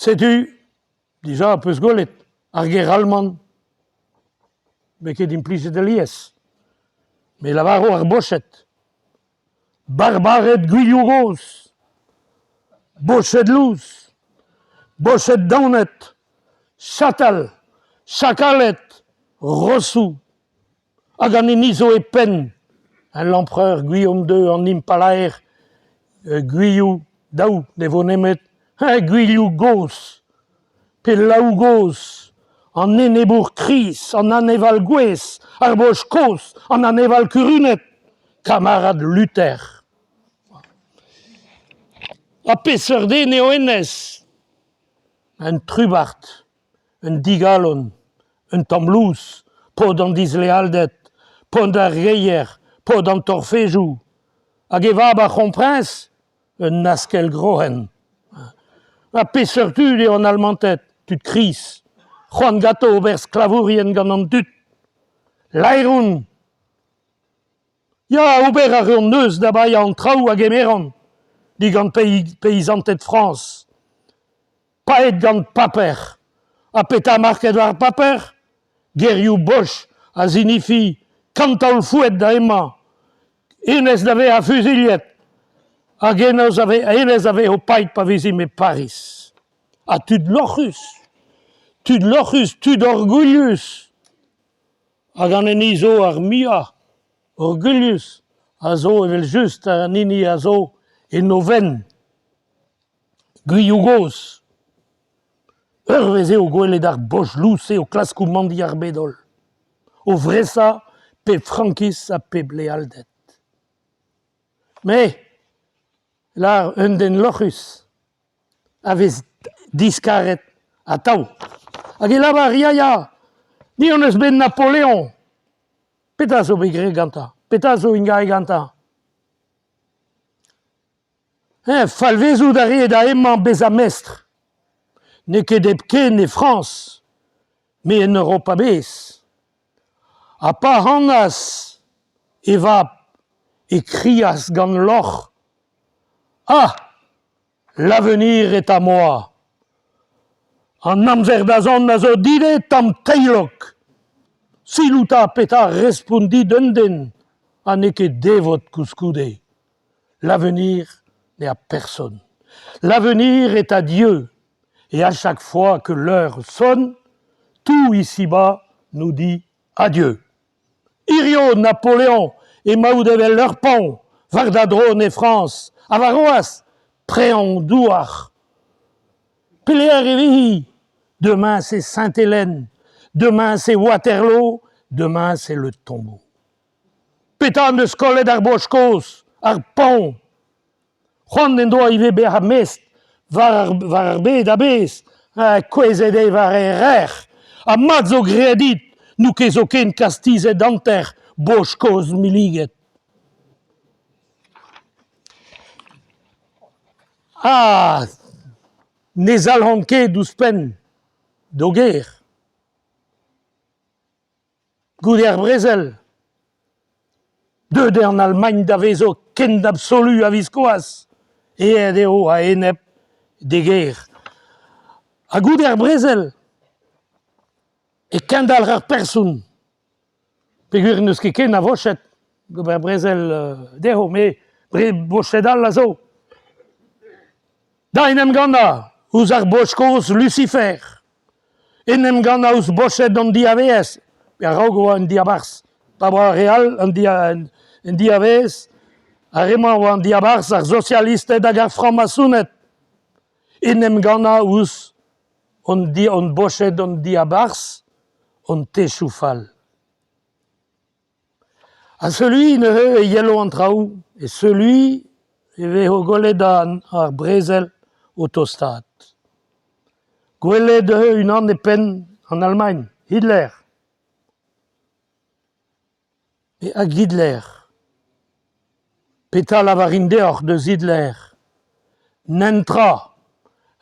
Setu, dija ho peus gwelet, ar ger alman n'eo ket implijet alies. Me lavaro ar Boched. Barbared Gwilhou gozh, Boched lous, Boched daonet, chatal, chakaled, rosoù. Hag an hini zo e penn an L'empereur Guillaume II, an impalaer Gwilhou daou ne vo nemet eñ Gwilhou gozh pe Laou gozh, an enebour kriz, an aneval gouez, ar boj kozh, an aneval kurunet, kamarad Luther. Ha peseurt den eo hennezh? Un trubard. Un digalon, un tamm lous, paotr an dislealded, paotr ar reier, paotr an torfedoù. Hag e vab ar c'honpriñs, un askell-groc'hen. Ha peseurt tud eo an Almanted, tud kriz, c'hoant ganto ober sklavourien gant an dud. Laeron! Ya, ober a reont neuz da baeañ an traoù a gemeront digant peizanted Frañs. Paeet gant paper. Ha petra market war paper? Gerioù Bosch a sinifi kant taol fouet da hemañ. Hennezh da vezañ fuzuilhet hag hennezh a vez hennezh a vezo paeet pa vezimp e Pariz. Ha tud lorc'hus, tud lorc'hus, tud orgouilhus. Hag an hini zo ar muiañ orgouilhus a zo evel-just an hini a zo en o fenn. Gwilhou gozh. Ur wezh eo gwelet ar boj lous-se o klask komandiñ ar bed-holl, o vresañ pep frankiz ha pep lealded. Me, lâr un den lorc'hus, a vez diskaret atav. Hag e lavar ya ya, ni hon eus bet Napoleon. Petra zo bet graet gantañ? Petra zo ingaet gantañ? Eñ falvezout a rae da hemañ bezañ mestr. N'eo ket hepken e Frañs, met en Europa a-bezh. Ha pa c'hanas e vab e krias gant lorc'h Ah ! L'avenir est à moi. An amzer da zont a zo dit tamm teilok. Selaou 'ta petra respont dit un den ha n'eo ket devot koulskoude. L'avenir n'est à personne. L'avenir est à Dieu. Et à chaque fois que l'heure sonne, tout ici-bas nous dit adieu. Hirio, Napoléon, emaout evel ur paon war da dron e Frañs, ha warc'hoazh, preñv douar. Pelec'h e vezi? Demain c'est Sainte-Hélène, demain c'est Waterloo, demain c'est le tombeau. Petra en deus kollet ar boj kozh, ar paon? C'hoant en doa ivez bezañ mestr war ar, war ar bed a-bezh, ha kouezhet eo war e rec'h. Ha mat zo graet dit, n'out ket zoken kastizet hanter, boj kozh milliget. Ha ne zalc'hont ket ouzhpenn d'o ger. Goude ar brezel, deuet eo an Almagn da vezañ ken absolu a-viskoazh, aet eo a-enep d'e gêr. Ha goude ar brezel e kendalc'h ar person, peogwir n'eus ket ken a Voched d'ober brezel dezho, met Voched all a zo. Da en em gannañ ouzh ar boj kozh Lusifer. En em gannañ ouzh Boched an diavaez, pe a-raok e oa en diabarzh. Pa oa ar re all en en diavaez, ar re-mañ a oa en diabarzh, ar sosialisted hag ar frañmasouned. En em gannañ ouzh hon hon Boched an diabarzh, hon techoù fall. Ha seul neuze e yelo an traoù e seul e vezo gwelet ar brezel o tostaat. Gwelet eo unan e penn an Almagn, Hitler. Hag Hitler. Petra lavarin deoc'h deus Hitler? Netra.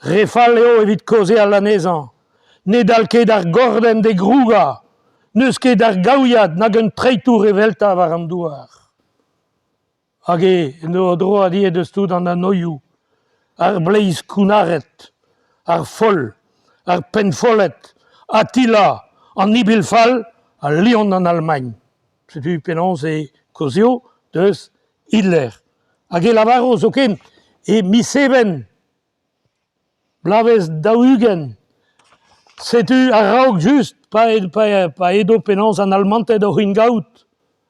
Re fall eo evit kaozeal anezhañ. Ne dal ket ar gordenn d'e grougañ. N'eus ket ar gaouiad nag un treitour eveltañ war an douar. Hag eo en o droad ivez deus tout an anoioù. Ar bleiz kounnaret. Ar Foll, ar Pennfollet, Attila, an Ibil Fall ha Leon an Alamagn. Setu penaos e kaozio deus Hitler. Hag e lavaro zoken e miz Even bloavezh 40, setu a-raok just pa pa edo penaos an Almanted oc'h ingaout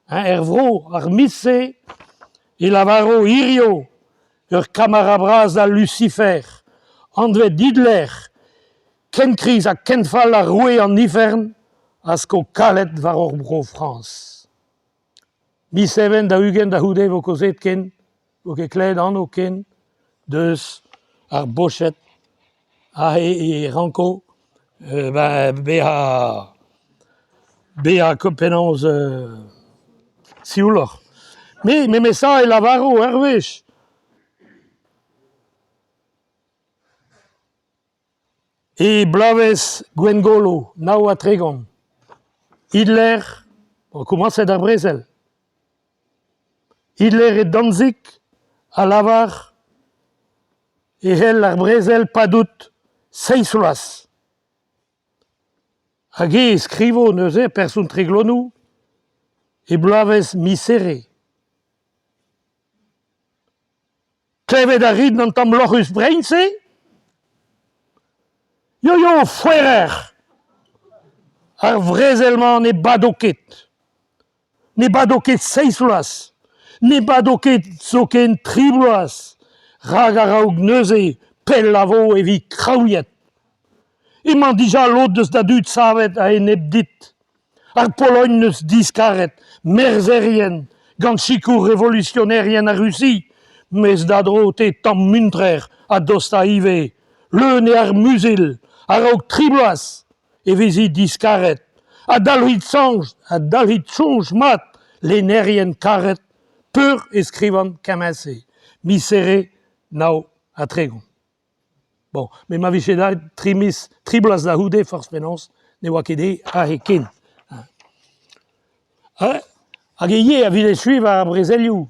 hein, er vro ar miz-se e lavaro hirio ur kamara bras da Lusifer, anvet Hitler, ken kriz ha ken fall ha roue an ifern, a sko kalet war hor bro Frañs. Miz Even 40 da c'houde e vo kaozeet ken, vo ket klevet anv ken deus ar Boched aze e ranko bezañ bezañ penaos siouloc'h. Me memestra e lavaro ur wech. E bloavezh Gwengolo 39, Hitler oa komañset ar brezel. Hitler e Danzig a lavar e c'hell ar brezel padout seizh vloaz. Hag eñ e skrivo neuze person Treglonou e bloavezh miz Here. Klevet a rit an tamm lorc'hus brein-se ? Yo yo, foerer ! Ar vrezel-mañ ne bado ket. Ne bado ket seizh vloaz, ne bado ket zoken tri bloaz, rak a-raok neuze pell a vo e vi kraouiet. Emañ dija lod eus da dud savet a-enep dit. Ar Pologn 'neus diskaret merzherien gant sikour revolusionerien ar Rusi, mes da dro te tamm muntrer a dosta ivez, leun eo ar muzul, a-raok tri bloaz e vezi diskaret. Ha dalc'hit soñj, ha dalc'hit soñj mat, lennerien karet, peur e skrivan kement-se. Miz Here 39. Bon, met ma vije deuet tri miz, tri bloaz da c'houde, forzh penaos, ne oa ket aze ken. Hag ivez evit echuiñ war ar brezelioù.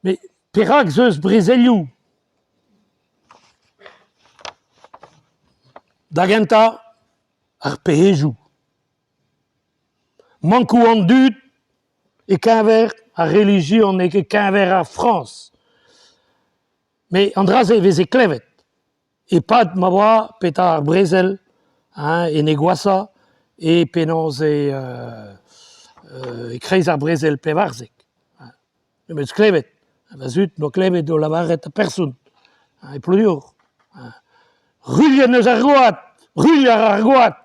Met perak 'z eus brezelioù ? Da gentañ, ar pec'hedoù. Mankoù an dud e-keñver ar relijion e-keñver ar Frañs. Met an dra-se e veze klevet e-pad ma oa petra ar brezel hein en he gwashañ e penaos e e-kreiz ar brezel 14. Me 'meus klevet, va zud 'noa klevet o lavaret ar person e Plouneour ruilh en deus ar gwad, ruilh a ra ar gwad.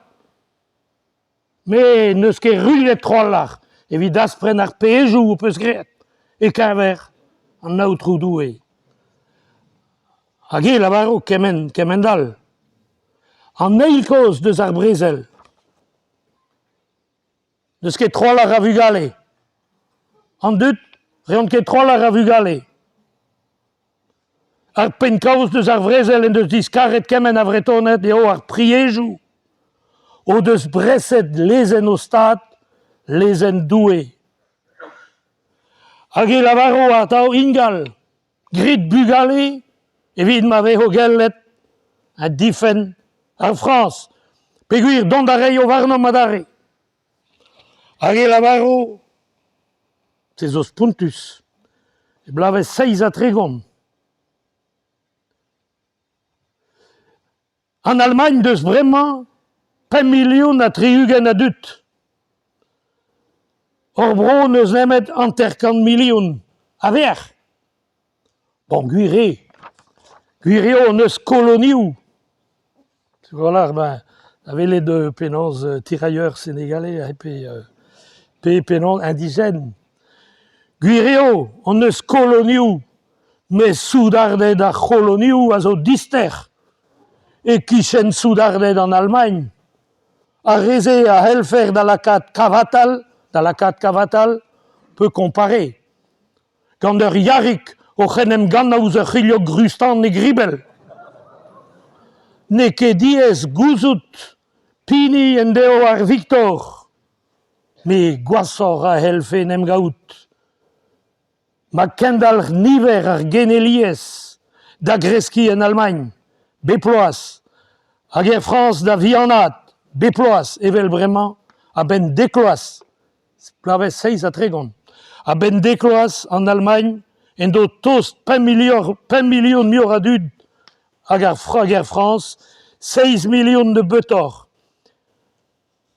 Met n'eus ket ruilhet trawalc'h evit daspren ar pezhioù ho peus graet e-keñver an Aotrou Doue. Hag e lavaro kement kement-all. An eil kaoz deus ar brezel. N'eus ket trawalc'h a vugale. An dud 'reont ket trawalc'h a vugale. Ar penn-kaoz deus ar vrezel en deus diskaret kement a Vretoned eo ar priejoù o deus breset lezenn o stad, lezenn Doue. Hag e lavaro atav ingal, grit bugale evit ma vezo gellet ha difenn ar Frañs, peogwir dont a raio warnomp adarre. Hag e lavaro, se zo spontus, e bloavezh 37. An Almagn deus bremañ 5 milion ha 60 a dud. Hor bro n'eus nemet 50 milion a-vec'h. Bon, gwir eo. Gwir eo hon eus kolonioù. Voilà, ben, da welet penaos tirailleurs sénégalais pe, pe penaos indigènes. Gwir eo hon eus kolonioù, met soudarded ar c'holonioù a zo dister e-kichen soudarded an Almagn. Ar re-se a c'hellfer da lakaat kavatal, da lakaat kavatal, peut comparer. Gant ur yarig oc'h en em gannañ ouzh ur c'hilhog ruz-tan e gribell. N'eo ket diaes gouzout pini en deo ar viktor, met gwashoc'h a c'hellfe en em gaout. Ma kendalc'h niver ar geneliezh da greskiñ en Almagn, bep bloaz. Hag er Frañs da vihanaat bep bloaz evel bremañ a-benn dek vloaz, bloavezh 37, a-benn dek vloaz an Alamagn en do tost 5 milion muioc'h a dud hag er Frañs 7 milion nebeutoc'h.